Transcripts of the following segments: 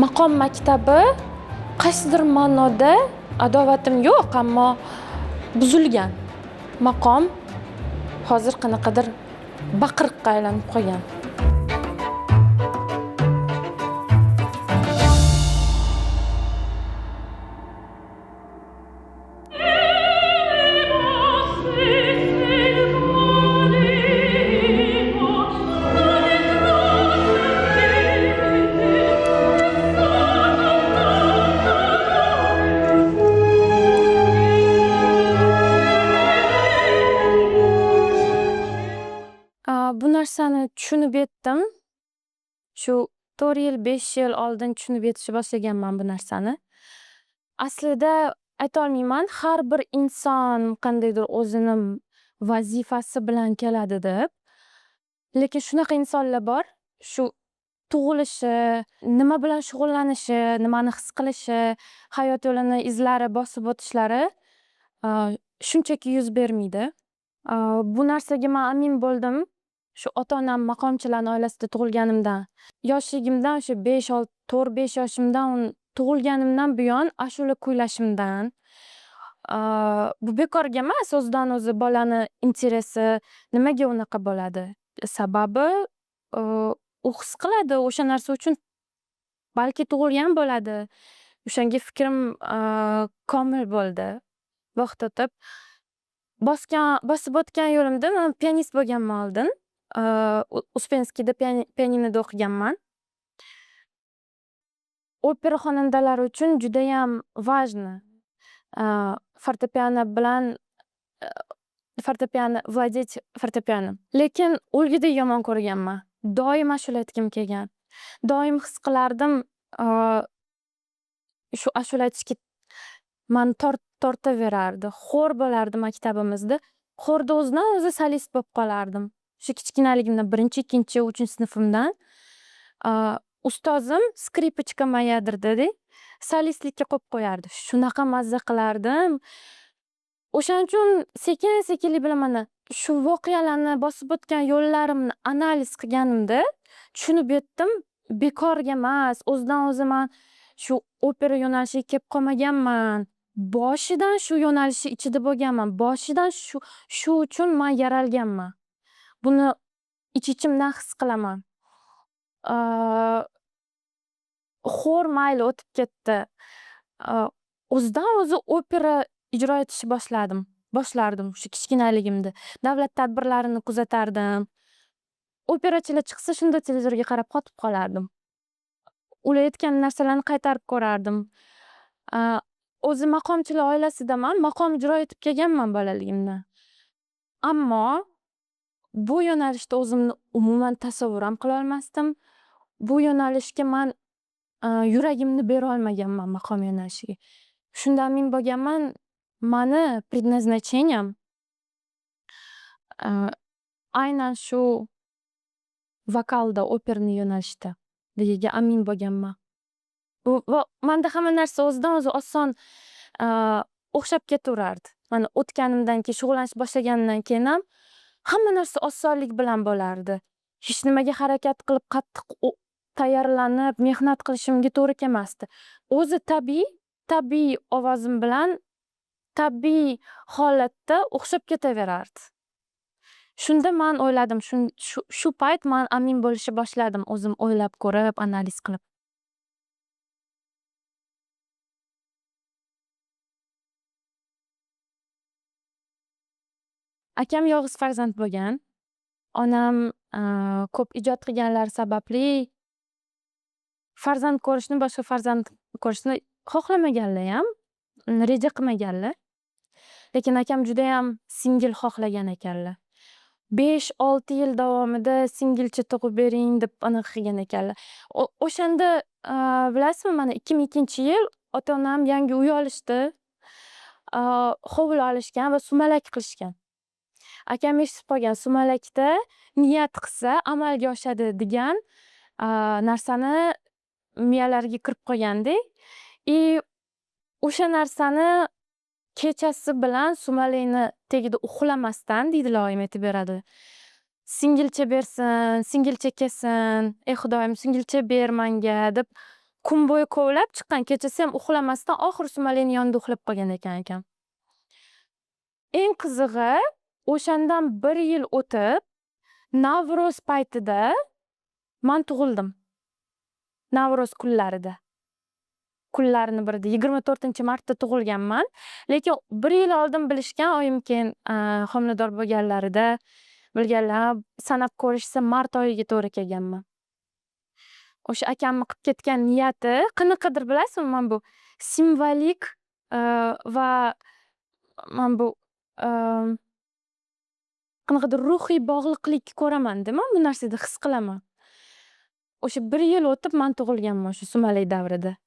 Maqom maktabi qaysidir ma'noda adovatim yo'q, ammo buzilgan. Maqom hozir qanaqadir baqiriqqa aylanib qolgan. Bu narsani tushunib yetdim. Shu 4 yil, 5 yil oldin tushunib yetishni boshlaganman bu narsani. Aslida aytolmayman, har bir inson qandaydir o'zini vazifasi bilan keladi deb. Lekin shunaqa insonlar bor, shu tug'ilishi, nima bilan shug'ullanishi, nimani his qilishi, hayot yo'lini izlari bosib o'tishlari shunchaki yuz bermaydi. Bu narsaga man amin bo'ldim. Shu ota-onam maqomchilarning oilasida tug'ilganimdan, yoshligimdan o'sha 5, 6, 4-5 yoshimdan tug'ilganimdan buyon ashula kuylashimdan. Bu bekorga emas, o'zidan o'zi bolani interesi nimaga unaqa bo'ladi? Sababi u his qiladi, o'sha narsa uchun balki tug'ilgan bo'ladi. O'shanga fikrim komil bo'ldi. Vaqt o'tib bosib o'tgan yo'limda man pianist bo'lganman oldin. Uspenskiyda pianinoda o'qiganman. Opera xonandalari uchun judayam важно fortepiano bilan fortepiano владеть fortepiano. Lekin o'lgudek yomon ko'rganman. Doim ashula aytgim kelgan. Doim his qilardim, shu ashula aytishga mani tortaverardi. Xor bo'lardi maktabimizda. Xorda o'zidan o'zi solist bo'lib qolardim. Shu kichkinaligimdan 1-, 2-, 3 sinfimdan ustozim skripochka моя derdi-da, solistlikka qo'yib qo'yardi. Shunaqa mazza qilardim. O'shaning uchun sekin-sekinlik bilan mana shu voqealarni bosib o'tgan yo'llarimni analiz qilganimda tushunib yetdim, bekorga emas, o'zidan o'zi man shu opera yo'nalishiga kelib qolmaganman. Boshidan shu yo'nalishni ichida bo'lganman. Boshidan shu uchun man yaralganman. Buni ich-ichimdan his qilaman. Xor mayli o'tib ketdi. O'zidan o'zi opera ijro etishni boshladim. Boshlardim o'sha kichkinaligimda. Davlat tadbirlarini kuzatardim. Operachilar chiqsa shunda televizorga qarab qotib qolardim. Ular aytgan narsalarni qaytarib ko'rardim. O'zi maqomchilar oilasidaman, maqom ijro etib kelganman bolaligimdan. Ammo bu yo'nalishda o'zimni umuman tasavvur ham qila olmasdim. Bu yo'nalishga man yuragimni bera olmaganman maqom yo'nalishiga. Shunda amin bo'lganman, mani предназначением aynan shu vokalda, оперный yo'nalishda ligiga amin bo'lganman. Va manda hamma narsa o'zidan o'zi oson o'xshab ketaverardi. Mana o'tganimdan keyin, shug'ullanishni boshlaganimdan keyin ham hamma narsa osonlik bilan bo'lardi. Hech nimaga harakat qilib, qattiq tayyorlanib, mehnat qilishimga to'g'ri kelmasdi. O'zi tabiiy, tabiiy ovozim bilan tabiiy holatda o'xshab ketaverardi. Shunda man o'yladim, shu payt man amin bo'lishni boshladim, o'zim o'ylab ko'rib, analiz qilib. Akam yolg'iz farzand bo'lgan. Onam ko'p ijod qilganlari sababli farzand ko'rishni, boshqa farzand ko'rishni xohlamaganlar ham, reja qilmaganlar. Lekin akam judayam singil xohlagan ekanlar. 5-6 yil davomida singilcha tug'ib bering deb anaqa qilgan ekanlar. O'shanda bilasizmi, mana 2002-yil ota-onam yangi uy olishdi. Hovli olishgan va sumalak qilishgan. Akam eshitib qolgan, sumalakda niyat qilsa amalga oshadi degan narsani miyalariga kirib qolganda. И o'sha narsani kechasi bilan sumalakni tagida uxlamasdan deydilar, oyim aytib beradi. Singilcha bersin, singilcha kelsin, ey Xudoyim, singilcha ber manga deb Kun bo'yi kovlab chiqqan, kechasiyam uxlamasdan oxiri sumalakni yonida uxlab qolgan ekan akam. Eng qizig'i, o'shandan bir yil o'tib, Navro'z paytida man tug'ildim. Navro'z kunlarida. Kunlarini birida, 24-martda tug'ilganman. Lekin bir yil oldin bilishgan oyim, keyin homilador bo'lganlarida bilganlar, sanab ko'rishsa, mart oyiga to'g'ri kelganman. O'sha akamni qilib ketgan niyati qanaqadir, bilasizmi, mana bu simvolik va mana bu qanaqadir ruhiy bog'liqlik ko'ramanda man bu narsada, his qilaman. O'sha bir yil o'tib man tug'ilganman o'sha sumalak davrida.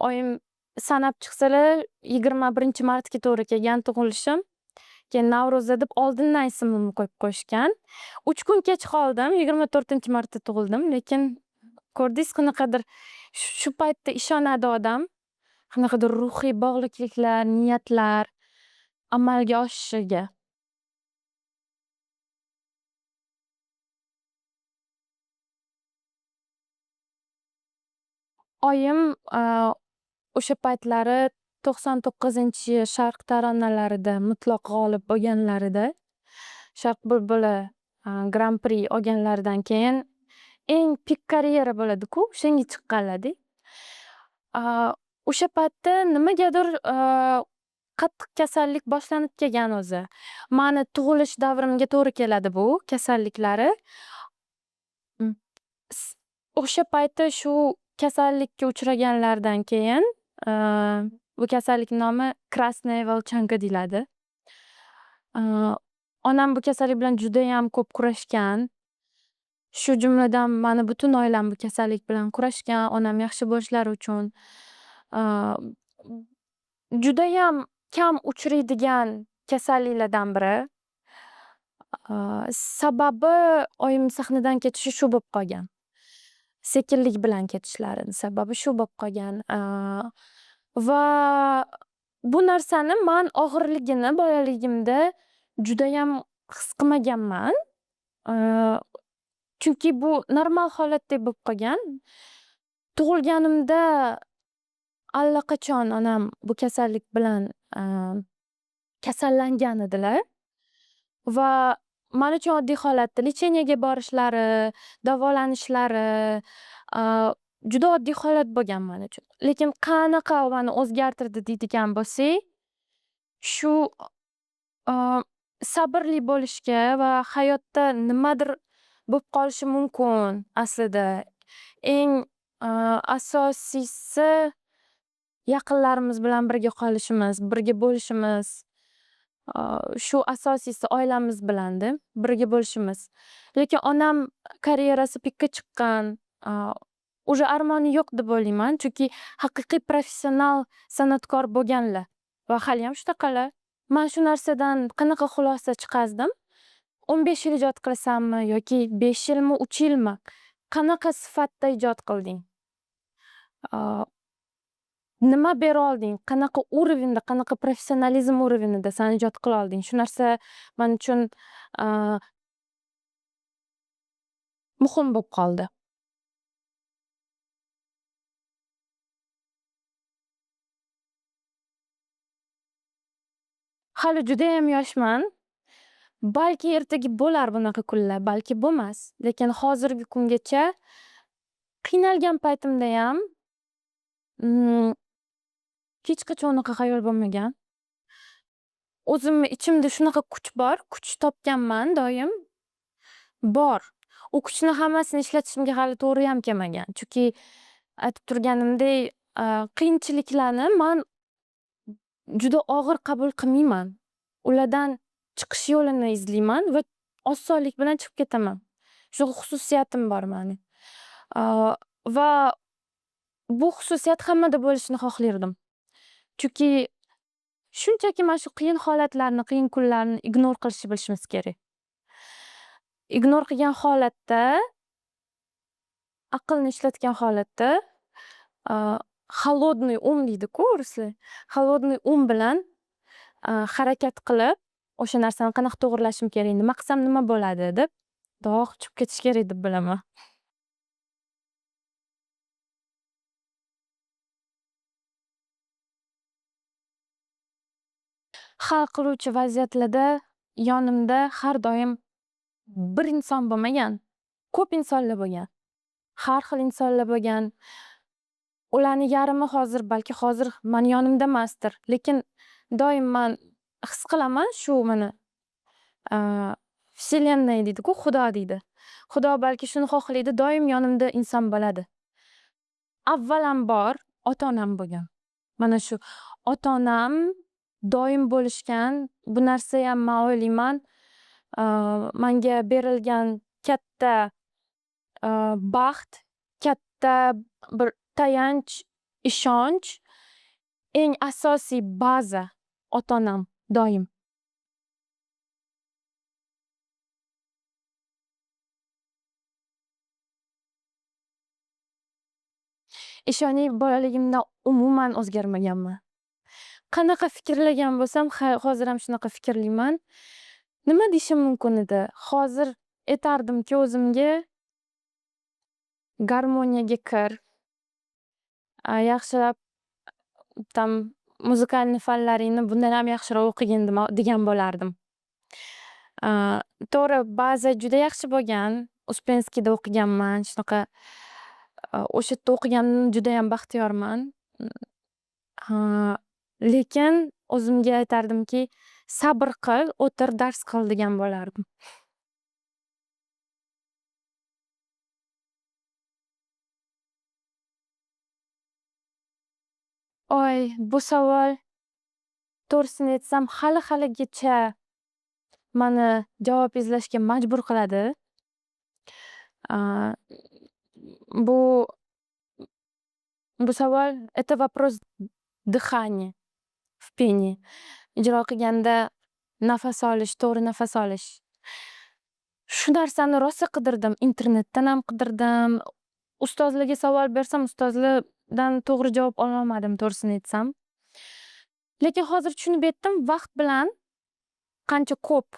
Oyim sanab chiqsalar, 21-martga to'g'ri kelgan tug'ilishim. Keyin Navro'zda deb oldindan ismimni qo'yib qo'yishgan. 3 kun kech qoldim, 24-martda tug'ildim, lekin ko'rdingiz, qanaqadir shu paytda ishonadi odam, qanaqadir ruhiy bog'liqliklar, niyatlar amalga oshishiga. Oyim o'sha paytlari 99-yil Sharq taronalarida mutlaq g'olib bo'lganlarida, Sharq bulbuli Gran-pri olganlaridan keyin eng пик karyera bo'ladi-ku, o'shanga chiqqanlarda. O'sha paytda nimagadir qattiq kasallik boshlanib kelgan o'zi. Mani tug'ilish davrimga to'g'ri keladi bu kasalliklari. O'sha payti shu kasallikka uchraganlaridan keyin, bu kasallikni nomi красная волчанка deyiladi. Onam bu kasallik bilan judayam ko'p kurashgan. Shu jumladan, mani butun oilam bu kasallik bilan kurashgan, onam yaxshi bo'lishlari uchun. Judayam kam uchraydigan kasalliklardan biri. Sababi oyim sahnadan ketishi shu bo'lib qolgan. Sekinlik bilan ketishlarini sababi shu bo'lib qolgan. Va bu narsani man og'irligini bolaligimda judayam his qilmaganman. Chunki bu normal holatdek bo'lib qolgan. Tug'ilganimda allaqachon onam bu kasallik bilan kasallangan edilar va man uchun oddiy holatda лечение ga borishlari, davolanishlari juda oddiy holat bo'lgan man uchun. Lekin qanaqa mani o'zgartirdi deydigan bo'lsak, shu sabrli bo'lishga va hayotda nimadir bo'lib qolishi mumkin aslida. Eng asosiysi, yaqinlarimiz bilan birga qolishimiz, birga bo'lishimiz. Shu asosiysi, oilamiz bilanda birga bo'lishimiz. Lekin onam karyerasi пик ka chiqqan, уже armoni yo'q deb o'ylayman, chunki haqiqiy professional san'atkor bo'lganlar va haliyam shunaqalar. Man shu narsadan qanaqa xulosa chiqazdim? 15 yil ijod qilasanmi yoki 5 yilmi, 3 yilmi, qanaqa sifatda ijod qilding? Nima bera olding? Qanaqa уровень da, qanaqa professionalizm уровень ida san ijod qila olding? Shu narsa man uchun muhim bo'lib qoldi. Hali judayam yoshman. Balki ertaga bo'lar bunaqa kunlar, balki bo'lmas. Lekin hozirgi kungacha qiynalgan paytimdayam hech qachon unaqa xayol bo'lmagan. O'zimni ichimda shunaqa kuch bor, kuch topganman doim. Bor. U kuchni hammasini ishlatishimga hali to'g'riyam kelmagan. Chunki aytib turganimdek, qiyinchiliklarni man juda og'ir qabul qilmayman. Ulardan chiqish yo'lini izlayman va osonlik bilan chiqib ketaman. Shunaqa xususiyatim bor mani. Va bu xususiyat hammada bo'lishini xohlardim. Chunki shunchaki mana shu qiyin holatlarni, qiyin kunlarni игнор qilishni bilishimiz kerak. Игнор qilgan holatda, aqlni ishlatgan holatda, холодный ум deydi-ku o'rislar. Холодный ум bilan harakat qilib, o'sha narsani qanaqa to'g'irlashim kerak, nima qilsam nima bo'ladi deb, dog' chiqib ketish kerak deb bilaman. Hal qiluvchi vaziyatlarda yonimda har doim bir inson bo'lmagan, ko'p insonlar bo'lgan. Har xil insonlar bo'lgan. Ularni yarmi hozir, balki hozir mani yonimda emasdir. Lekin doim man his qilaman, shu mana вселенная deydi-ku, Xudo deydi. Xudo balki shuni xohlaydi, doim yonimda inson bo'ladi. Avvalambor ota-onam bo'lgan. Mana shu ota-onam doim bo'lishgan. Bu narsayam man o'ylayman, manga berilgan katta baxt, katta bir tayanch, ishonch, eng asosiy baza ota-onam doim. Ishoning, bolaligimdan umuman o'zgarmaganman. Qanaqa fikrlagan bo'lsam, hozir ham shunaqa fikrlayman. Nima deyishim mumkin edi? Hozir aytardimki o'zimga: garmoniyaga kir, yaxshilab там музыкальный fanlaringni bundanam yaxshiroq o'qigin degan bo'lardim. To'g'ri, baza juda yaxshi bo'lgan. Uspenskiyda o'qiganman. Shunaqa o'sha yerda o'qiganimdan judayam baxtiyorman. Lekin o'zimga aytardimki, sabr qil, o'tir, dars qil degan bo'lardim. Oy, bu savol, to'g'risini aytsam, hali haligacha mani javob izlashga majbur qiladi. Bu savol — это вопрос дыхания в пении. Ijro qilganda nafas olish, to'g'ri nafas olish. Shu narsani rosa qidirdim. Internetdan ham qidirdim. Ustozlarga savol bersam, ustozlardan to'g'ri javob ololmadim, to'g'risini aytsam. Lekin hozir tushunib yetdim, vaqt bilan qancha ko'p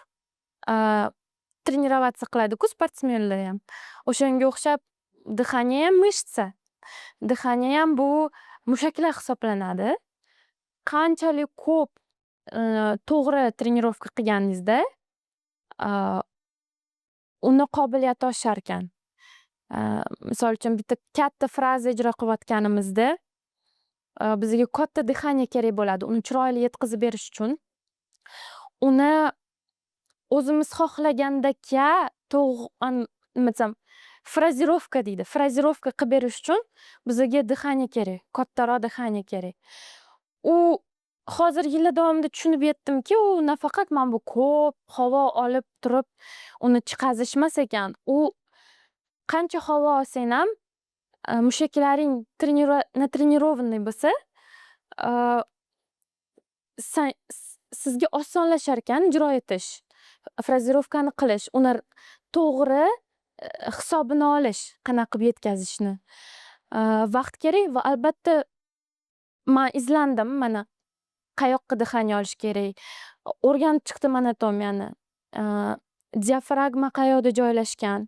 тренироваться qiladi-ku sportsmenlar ham. O'shanga o'xshab дыхание ham мышца. Дыхание ham bu mushaklar hisoblanadi. Qanchalik ko'p to'g'ri тренировка qilganingizda, uni qobiliyati osharkan. Misol uchun, bitta katta fraza ijro qilayotganimizda bizga katta дыхание kerak bo'ladi, uni chiroyli yetkazib berish uchun. Uni o'zimiz xohlagandaka, nima desam, фразировка deydi. Фразировка qilib berish uchun bizga дыхание kerak, kattaroq дыхание kerak. U hozir yillar davomida tushunib yetdimki, u nafaqat mana bu ko'p havo olib turib uni chiqazish emas ekan. U qancha havo olsang ham, mushaklaring натренированный bo'lsa, sizga osonlasharkan ijro etish, фразировка ni qilish, uni to'g'ri hisobini olish, qanaqa qilib yetkazishni. Vaqt kerak va albatta man izlandim, mana qayoqqa дыхание olish kerak. O'rganib chiqdim anatomiyani. Diafragma qayoqda joylashgan,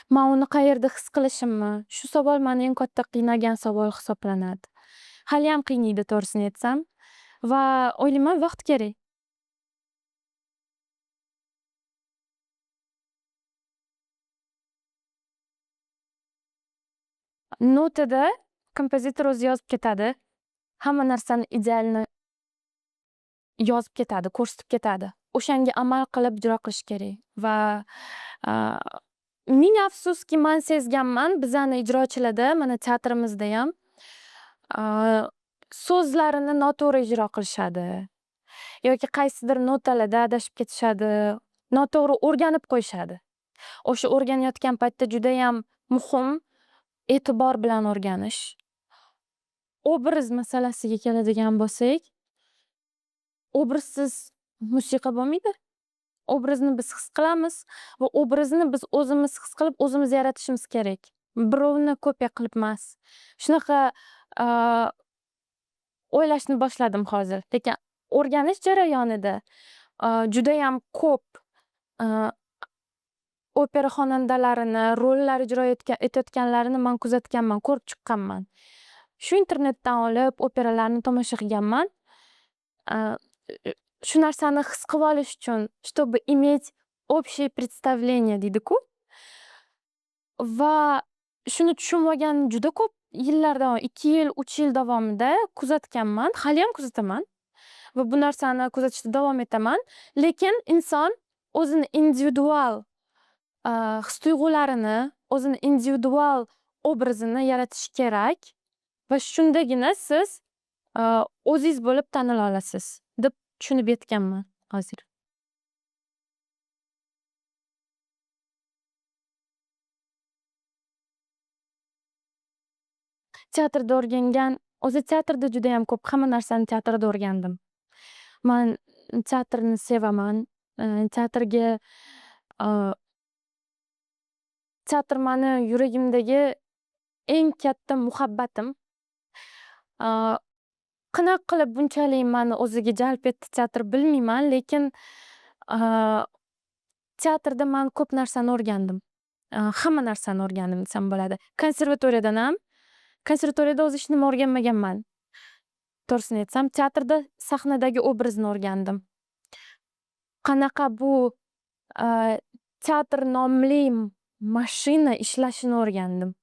man uni qayerda his qilishimni. Shu savol mani eng katta qiynagan savol hisoblanadi. Haliyam qiynaydi, to'g'risini aytsam, va o'ylayman, vaqt kerak. Notada kompozitor o'zi yozib ketadi. Hamma narsani идеально yozib ketadi, ko'rsatib ketadi. O'shanga amal qilib ijro qilish kerak va ming afsuski, man sezganman, bizani ijrochilarda, mana teatrimizdayam so'zlarini noto'g'ri ijro qilishadi yoki qaysidir notalarda adashib ketishadi, noto'g'ri o'rganib qo'yishadi. O'sha o'rganayotgan paytda judayam muhim e'tibor bilan o'rganish. Obraz masalasiga keladigan bo'lsak, obrazsiz musiqa bo'lmaydi. Obrazni biz his qilamiz va obrazni biz o'zimiz his qilib, o'zimiz yaratishimiz kerak. Birovni kopiya qilib emas. Shunaqa o'ylashni boshladim hozir. Lekin o'rganish jarayonida judayam ko'p opera xonandalarini, rollar ijro etayotganlarini man kuzatganman, ko'rib chiqqanman. Shu internetdan olib operalarni tomosha qilganman. Shu narsani his qilib olish uchun, чтобы иметь общее представление deydi-ku. Va shuni tushunib olganim juda ko'p yillar davom, 2 yil, 3 yil davomida kuzatganman, haliyam kuzataman va bu narsani kuzatishda davom etaman. Lekin inson o'zini individual his tuyg'ularini, o'zini individual obrazini yaratishi kerak va shundagina siz o'zingiz bo'lib tanila olasiz, deb tushunib yetganman hozir. Teatrda o'rgangan, o'zi teatrda judayam ko'p, hamma narsani teatrda o'rgandim. Man teatrni sevaman. Teatrga, teatr mani yuragimdagi eng katta muhabbatim. Qanaqa qilib bunchalik mani o'ziga jalb etdi teatr, bilmayman, lekin teatrda man ko'p narsani o'rgandim. Hamma narsani o'rgandim desam bo'ladi. Konservatoriyadan ham, konservatoriyada o'zi hech nima o'rganmaganman. To'g'risini aytsam, teatrda sahnadagi obrazni o'rgandim. Qanaqa bu teatr nomli mashina ishlashini o'rgandim.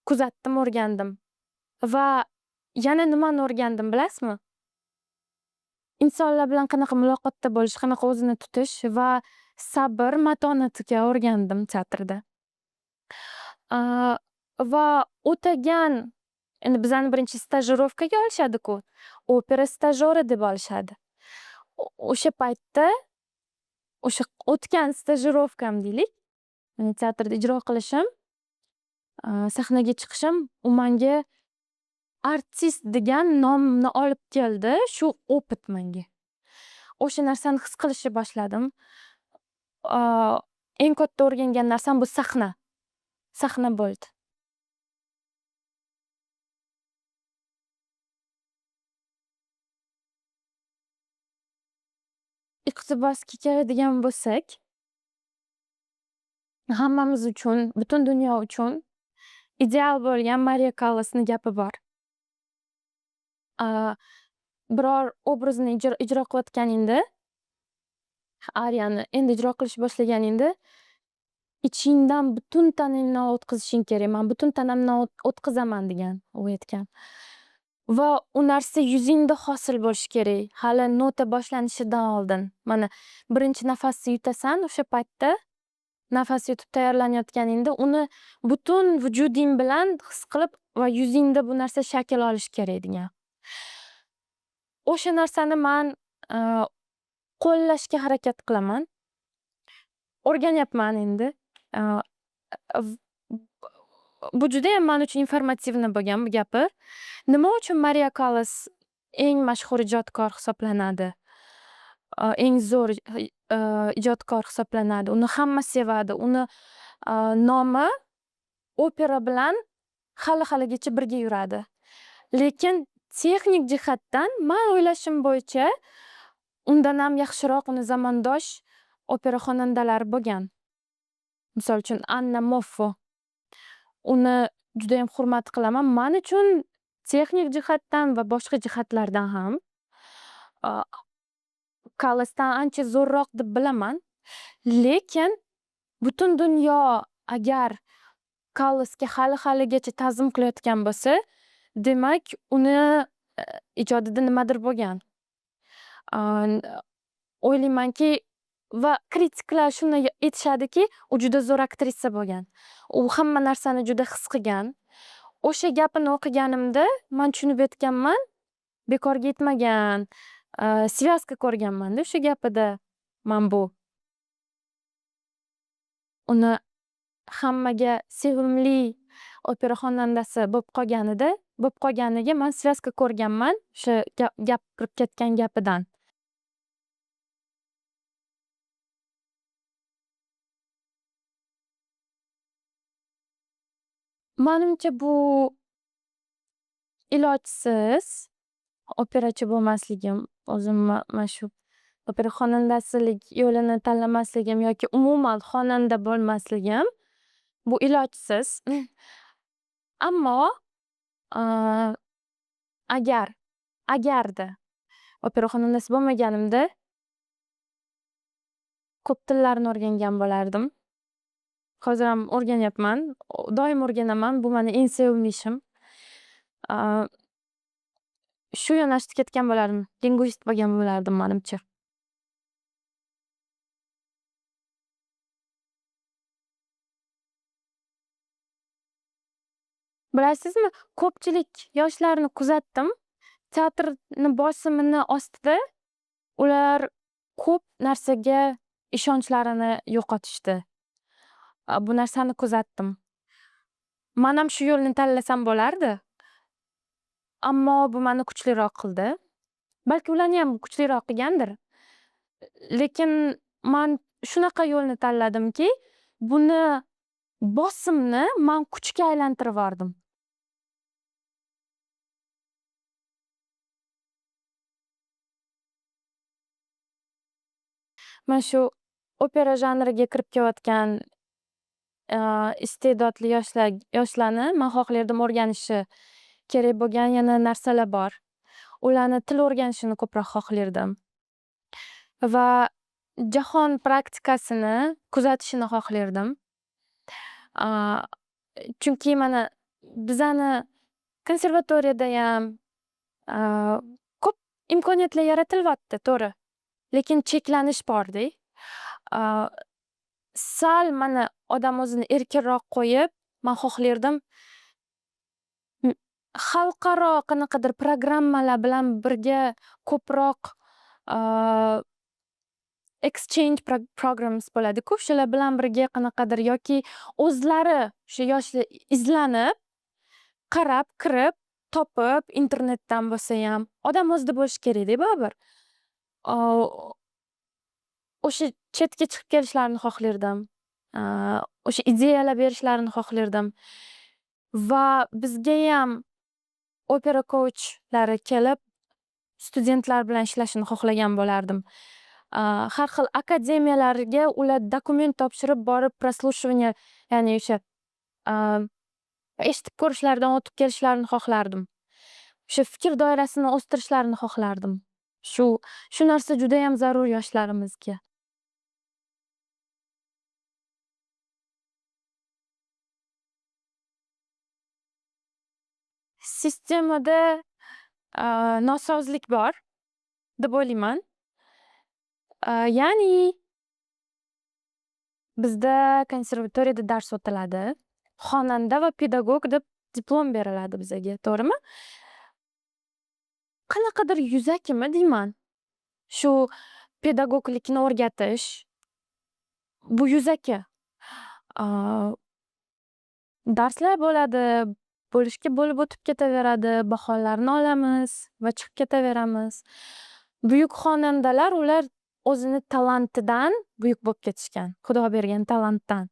Kuzatdim, o'rgandim. Va yana nimani o'rgandim, bilasizmi? Insonlar bilan qanaqa muloqotda bo'lish, qanaqa o'zini tutish va sabr, matonatga o'rgandim teatrda. Va o'tagan, endi bizani birinchi stajirovkaga olishadi-ku, opera stajyori deb olishadi. O'sha paytda o'sha o'tgan stajirovkam deylik, teatrda ijro qilishim, sahnaga chiqishim u manga artist degan nomni olib keldi, shu опыт menga. O'sha narsani his qilishni boshladim. Eng katta o'rgangan narsam bu sahna. Sahna bo'ldi. Iqtibosga keladigan bo'lsak, hammamiz uchun, butun dunyo uchun ideal bo'lgan Mariya Kallasni gapi bor. Biror obrazni ijro qilayotganingda, ariyani endi ijro qilishni boshlaganingda, ichingdan butun tanangdan o'tkazishing kerak. Man butun tanamdan o'tkazaman degan u aytgan. Va u narsa yuzingda hosil bo'lishi kerak. Hali nota boshlanishidan oldin. Mana, birinchi nafasni yutasan, o'sha paytda nafas yutib tayyorlanayotganingda uni butun vujuding bilan his qilib va yuzingda bu narsa shakl olishi kerak degan. O'sha narsani man qo'llashga harakat qilaman. O'rganyapman endi. Bu judayam man uchun информативный bo'lgan bu gapi. Nima uchun Mariya Kallas eng mashhur ijodkor hisoblanadi? Eng zo'r ijodkor hisoblanadi. Uni hamma sevadi. Uni nomi opera bilan hali haligacha birga yuradi. Lekin texnik jihatdan man o'ylashim bo'yicha undan ham yaxshiroq uni zamondosh opera xonandalari bo'lgan. Misol uchun, Anna Moffo. Uni judayam hurmat qilaman. Man uchun texnik jihatdan va boshqa jihatlardan ham Kallasdan ancha zo'rroq deb bilaman. Lekin butun dunyo agar Kallasga hali haligacha ta'zim qilayotgan bo'lsa, demak, uni ijodida nimadir bo'lgan. O'ylaymanki va kritiklar shuni aytishadiki, u juda zo'r aktrisa bo'lgan. U hamma narsani juda his qilgan. O'sha gapini o'qiganimda man tushunib yetganman, bekorga aytmagan, связка ko'rganmanda o'sha gapida man bu. Uni hammaga sevimli opera xonandasi bo'lib qolganiga man связка ko'rganman o'sha gapirib ketgan gapidan. Manimcha, bu ilojsiz operachi bo'lmasligim, o'zimni mana shu opera xonandasilik yo'lini tanlamasligim yoki umuman xonanda bo'lmasligim bu ilojsiz. Ammo agar agarda opera xonandasi bo'lmaganimda Ko'p tillarni o'rgangan bo'lardim. Hozir ham o'rganyapman. Doim o'rganaman. Bu mani eng sevimli ishim. Shu yo'nalishda ketgan bo'lardim. Lingvist bo'lgan bo'lardim manimcha. Bilasizmi, ko'pchilik yoshlarni kuzatdim. Teatrni bosimini ostida ular ko'p narsaga ishonchlarini yo'qotishdi. Bu narsani kuzatdim. Manam shu yo'lni tanlasam bo'lardi. Ammo bu mani kuchliroq qildi. Balki ularniyam kuchliroq qilgandir. Lekin man shunaqa yo'lni tanladimki, buni, bosimni man kuchga aylantirvordim. Man shu opera janriga kirib kelayotgan iste'dodli yoshlarni man xohlardim o'rganishi kerak bo'lgan yana narsalar bor. Ularni til o'rganishini ko'proq xohlardim. Va jahon praktikasini kuzatishini xohlardim. Chunki mana bizani konservatoriyadayam ko'p imkoniyatlar yaratilyapti, to'g'ri. Lekin cheklanish borda. Sal mana odam o'zini erkinroq qo'yib, man xohlardim xalqaro qanaqadir programmalar bilan birga ko'proq exchange programs bo'ladi-ku, o'shalar bilan birga qanaqadir yoki o'zlari o'sha yoshlar izlanib, qarab, kirib, topib, internetdan bo'lsayam, odam o'zida bo'lishi kerakda baribir. O'sha chetga chiqib kelishlarini xohlardim. O'sha ideyalar berishlarini xohlardim. Va bizgayam opera coachlari kelib, studentlar bilan ishlashini xohlagan bo'lardim. Har xil akademiyalarga ular dokument topshirib borib, прослушивание, ya'ni o'sha eshitib ko'rishlaridan o'tib kelishlarini xohlardim. O'sha fikr doirasini o'stirishlarini xohlardim. Shu narsa judayam zarur yoshlarimizga. Sistemada nosozlik bor deb o'ylayman. Ya'ni bizda konservatoriyada dars o'tiladi. Xonanda va pedagog deb diplom beriladi bizaga, to'g'rimi? Qanaqadir yuzakimi deyman. Shu pedagoglikni o'rgatish bu yuzaki. Darslar bo'ladi, bo'lishga bo'lib o'tib ketaveradi, baholarni olamiz va chiqib ketaveramiz. Buyuk xonandalar ular o'zini talantidan buyuk bo'lib ketishgan, Xudo bergan talantdan.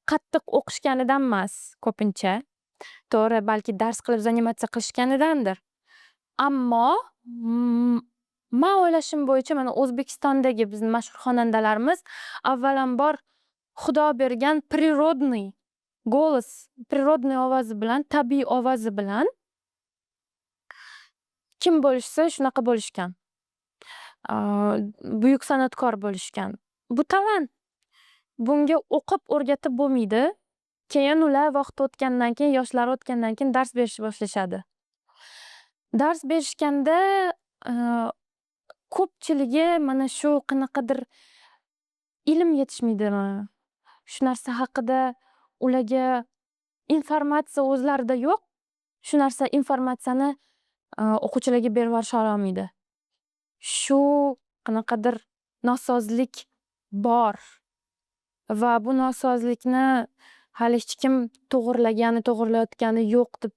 Qattiq o'qishganidan emas ko'pincha. To'g'ri, balki dars qilib заниматься qilishganidandir. Ammo man o'ylashim bo'yicha, mana O'zbekistondagi bizni mashhur xonandalarimiz avvalambor Xudo bergan природный голос, природный ovozi bilan, tabiiy ovozi bilan kim bo'lishsa, shunaqa bo'lishgan. Buyuk san'atkor bo'lishgan. Bu talant. Bunga o'qib o'rgatib bo'lmaydi. Keyin ular vaqt o'tgandan keyin, yoshlari o'tgandan keyin dars berishni boshlashadi. Dars berishganda ko'pchiligi mana shu qanaqadir ilm yetishmaydimi? Shu narsa haqida ularga informatsiya o'zlarida yo'q. Shu narsa, informatsiyani o'quvchilarga berib yuborisha olmaydi. Shu qanaqadir nosozlik bor va bu nosozlikni hali hech kim to'g'irlagani, to'g'irlayotgani yo'q deb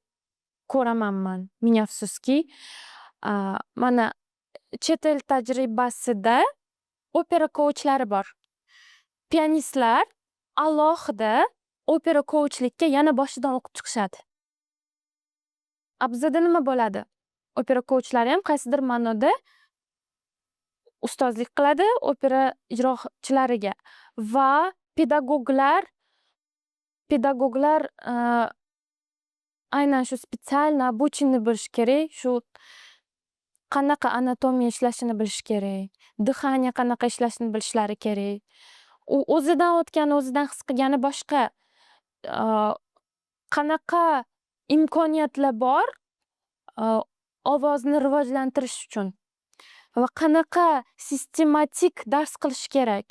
ko'raman man. Ming afsuski. Mana chet el tajribasida opera coachlari bor. Pianistlar alohida opera coachlikka yana boshidan o'qib chiqishadi. A bizada nima bo'ladi? Opera coachlari ham qaysidir ma'noda ustozlik qiladi opera ijrochilariga va pedagoglar aynan shu специально обученный bo'lishi kerak shu Qanaqa anatomiya ishlashini bilish kerak, дыхание qanaqa ishlashini bilishlari kerak. U o'zidan o'tgani, o'zidan his qilgani boshqa. Qanaqa imkoniyatlar bor ovozni rivojlantirish uchun va qanaqa sistematik dars qilish kerak,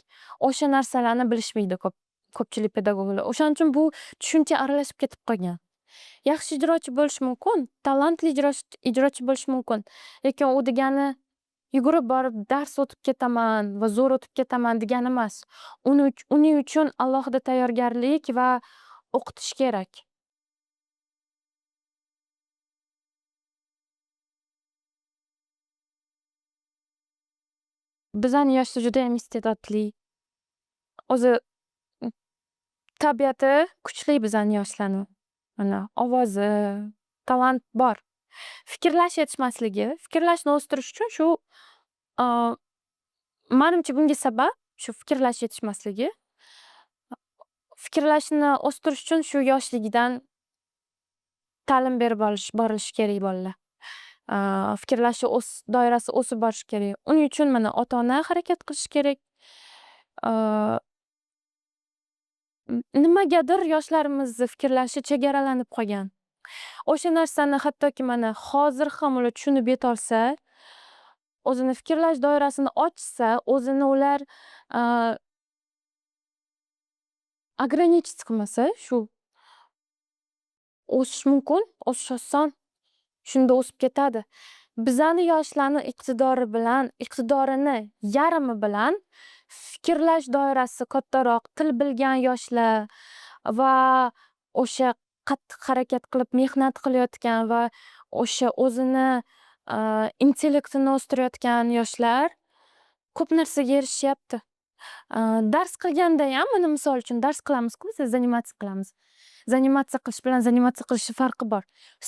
o'sha narsalarni bilishmaydi ko'pchilik pedagoglar. O'shaning uchun bu tushuncha aralashib ketib qolgan. Yaxshi ijrochi bo'lish mumkin, talantli ijrochi bo'lish mumkin, lekin u degani yugurib borib dars o'tib ketaman va zo'r o'tib ketaman degani emas. Uning uchun alohida tayyorgarlik va o'qitish kerak. Bizani yoshlar judayam iste'dodli. O'zi tabiati kuchli bizani yoshlarni. Mana ovozi, talant bor. Fikrlash yetishmasligi, fikrlashni o'stirish uchun shu, manimcha, bunga sabab shu fikrlash yetishmasligi. Fikrlashni o'stirish uchun shu yoshligidan ta'lim berib borilishi kerak bolalar. Fikrlashi doirasi o'sib borishi kerak. Uning uchun mana ota-ona harakat qilishi kerak. Nimagadir yoshlarimizni fikrlashi chegaralanib qolgan. O'sha narsani hattoki mana hozir ham ular tushunib yetolsa, o'zini fikrlash doirasini ochsa, o'zini ular ограничить qilmasa, shu o'sish mumkin, o'sish oson. Shunda o'sib ketadi. Bizani yoshlarni iqtidori bilan, iqtidorini yarmi bilan fikrlash doirasi kattaroq, til bilgan yoshlar va o'sha qattiq harakat qilib mehnat qilayotgan va o'sha o'zini intellektini o'stirayotgan yoshlar ko'p narsaga erishyapti. Dars qilgandayam, mana misol uchun, dars qilamiz-ku biz, заниматься qilamiz. Заниматься qilish bilan заниматься qilishni farqi bor.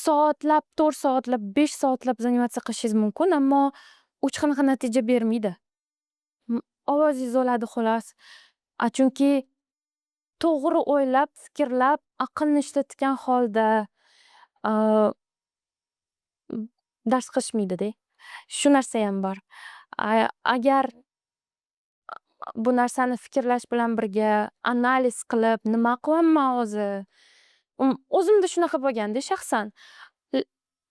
Soatlab, 4 soatlab, 5 soatlab заниматься qilishingiz mumkin, ammo hech qanaqa natija bermaydi. Ovozingiz o'ladi, xolos. A chunki to'g'ri o'ylab, fikrlab, aqlni ishlatgan holda dars qilishmaydi-da. Shu narsayam bor. Agar bu narsani fikrlash bilan birga analiz qilib, nima qilyapman o'zi? O'zimda shunaqa bo'lganda shaxsan.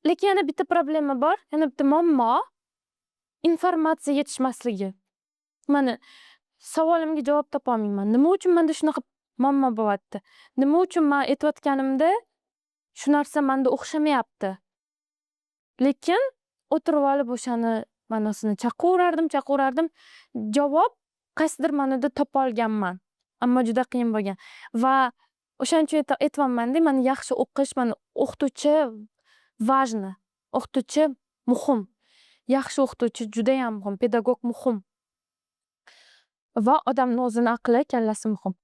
Lekin yana bitta problema bor, yana bitta muammo: informatsiya yetishmasligi. Mana savolimga javob topolmayman. Nima uchun menda shunaqa muammo bo'lyapti? Nima uchun man aytayotganimda shu narsa manda o'xshamayapti? Lekin o'tirib olib o'shani ma'nosini chaqaverardim, chaqaverardim. Javob qaysidir ma'noda topa olganman, ammo juda qiyin bo'lgan. Va o'shaning uchun aytyapman-da, mana yaxshi o'qish, mana o'qituvchi важно, o'qituvchi muhim. Yaxshi o'qituvchi judayam muhim, pedagog muhim. Va odamni o'zini aqli, kallasi muhim.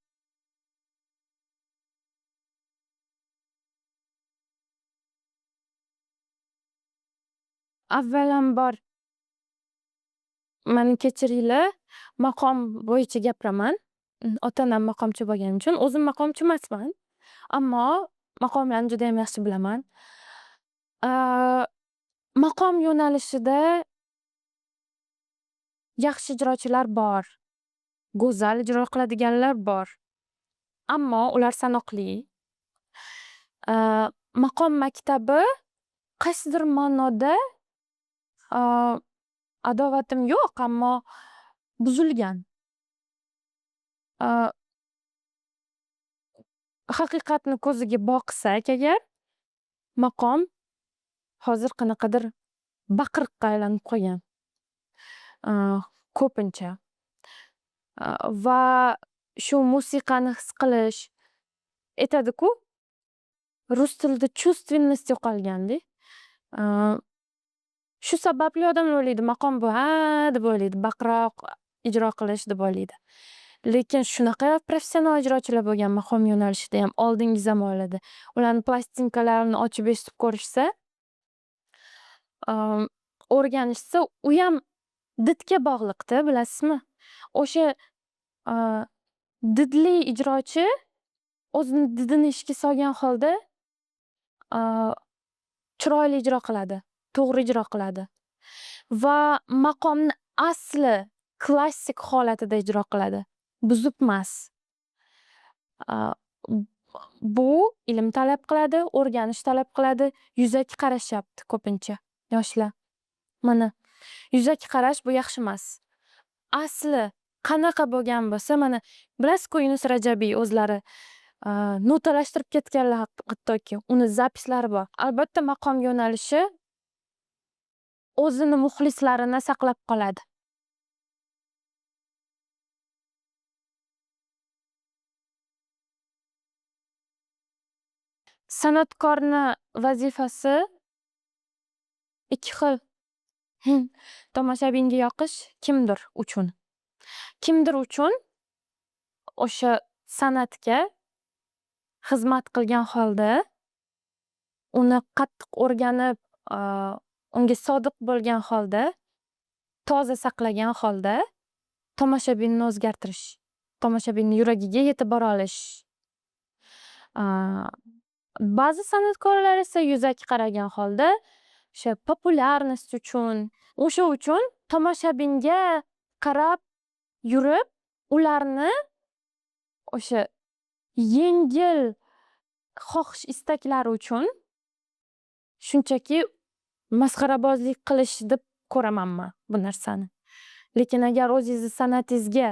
Avvalambor, mani kechiringlar, maqom bo'yicha gapiraman. Ota-onam maqomchi bo'lgani uchun. O'zim maqomchi emasman, ammo maqomlarni judayam yaxshi bilaman. Maqom yo'nalishida yaxshi ijrochilar bor, go'zal ijro qiladiganlar bor, ammo ular sanoqli. Maqom maktabi qaysidir ma'noda, adovatim yo'q, ammo buzilgan. Haqiqatni ko'ziga boqsak agar, maqom hozir qanaqadir baqiriqqa aylanib qolgan. Ko'pincha. Va shu musiqani his qilish aytadi-ku, rus tilida чувственность yo'qolganda. Shu sababli odamlar o'ylaydi, maqom bu ha deb o'ylaydi, baqiroq ijro qilish deb o'ylaydi. Lekin shunaqa professional ijrochilar bo'lgan maqom yo'nalishida ham oldingi zamonlarda. Ularni plastinkalarini ochib eshitib ko'rishsa, o'rganishsa, uyam didga bog'liqda, bilasizmi? O'sha didli ijrochi o'zini didini ishga solgan holda chiroyli ijro qiladi, to'g'ri ijro qiladi. Va maqomni asli klassik holatida ijro qiladi. Buzibmas. Bu ilm talab qiladi, o'rganish talab qiladi, yuzaki qarashyapti ko'pincha yoshlar. Mana yuzaki qarash bu yaxshi emas. Asli qanaqa bo'lgan bo'lsa, mana bilasizku, Yunus Rajabiy o'zlari notalashtirib ketganlar, hattoki uni запись lari bor. Albatta, maqom yo'nalishi o'zini muxlislarini saqlab qoladi. San'atkorni vazifasi ikki xil. Tomoshabinga yoqish kimdir uchun. Kimdir uchun o'sha san'atga xizmat qilgan holda, uni qattiq o'rganib, unga sodiq bo'lgan holda, toza saqlagan holda tomoshabinni o'zgartirish, tomoshabinni yuragiga yetib bora olish. Ba'zi san'atkorlar esa yuzaki qaragan holda o'sha популярность uchun, o'sha uchun tomoshabinga qarab yurib, ularni o'sha yengil xohish istaklari uchun shunchaki masxarabozlik qilish deb ko'raman man bu narsani. Lekin agar o'zingizni san'atingizga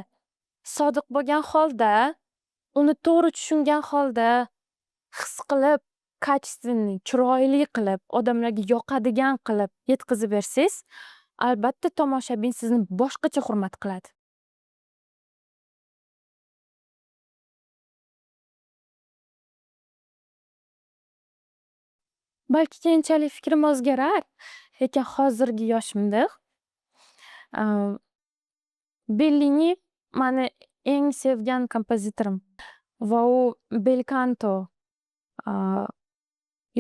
sodiq bo'lgan holda, uni to'g'ri tushungan holda, his qilib, качественный, chiroyli qilib, odamlarga yoqadigan qilib yetkazib bersangiz, albatta, tomoshabin sizni boshqacha hurmat qiladi. Balki keyinchalik fikrim o'zgarar, lekin hozirgi yoshimda Bellini mani eng sevgan kompozitorim va u belkanto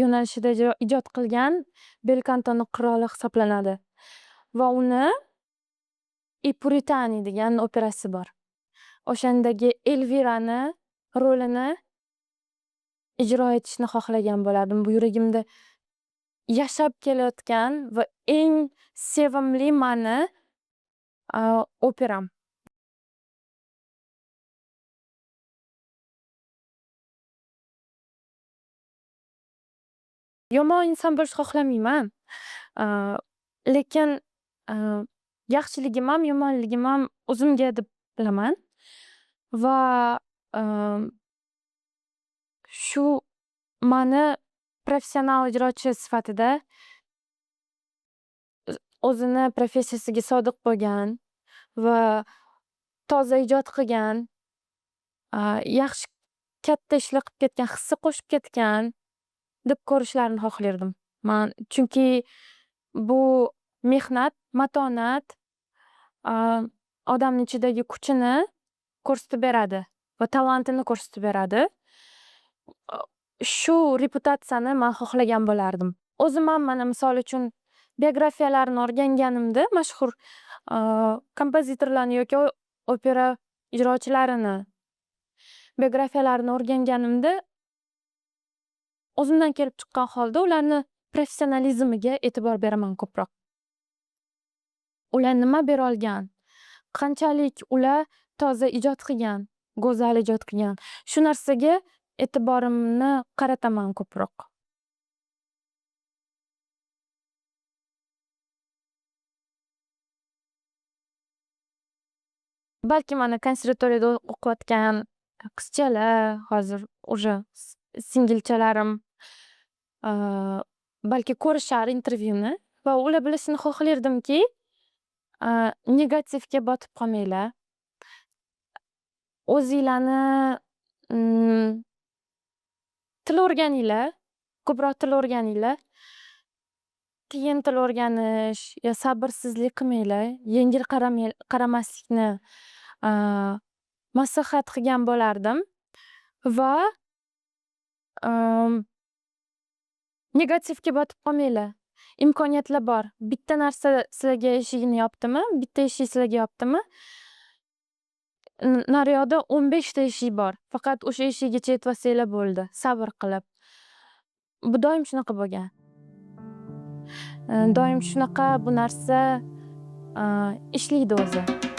yo'nalishida ijod qilgan, belkantoni qiroli hisoblanadi va uni "I Puritani" degan operasi bor. O'shandagi Elvirani rolini ijro etishni xohlagan bo'lardim. Bu yuragimda yashab kelayotgan va eng sevimli mani operam. Yomon inson bo'lishni xohlamayman. Lekin yaxshiligim ham, yomonligim ham o'zimga deb bilaman va shu mani professional ijrochi sifatida o'zini professiyasiga sodiq bo'lgan va toza ijod qilgan, yaxshi katta ishlar qilib ketgan, hissa qo'shib ketgan deb ko'rishlarini xohlardim. Man chunki bu mehnat, matonat odamni ichidagi kuchini ko'rsatib beradi va talantini ko'rsatib beradi. Shu reputatsiyani man xohlagan bo'lardim. O'zim ham, mana, misol uchun, biografiyalarni o'rganganimda mashhur kompozitorlarni yoki opera ijrochilarini biografiyalarini o'rganganimda, o'zimdan kelib chiqqan holda ularni professionalizmiga e'tibor beraman ko'proq. Ular nima berolgan, qanchalik ular toza ijod qilgan, go'zal ijod qilgan, shu narsaga e'tiborimni qarataman ko'proq. Balki mana konservatoriyada o'qiyotgan qizchalar, hozir уже singilchalarim balki ko'rishar intervyuni va ular bilishini xohlardimki, negativga botib qolmanglar. O'zinglarni til o'rganinglar, ko'proq til o'rganinglar. Qiyin til o'rganish yo sabrsizlik qilmanglar, yengil qaramaslikni maslahat qilgan bo'lardim va negativga botib qolmanglar. Imkoniyatlar bor. Bitta narsa sizlarga eshigini yopdimi, bitta eshik sizlarga yopdimi, nariyoqda 15 ta eshik bor. Faqat o'sha eshikgacha yetib olsanglar bo'ldi, sabr qilib. Bu doim shunaqa bo'lgan. Doim shunaqa bu narsa ishlaydi o'zi.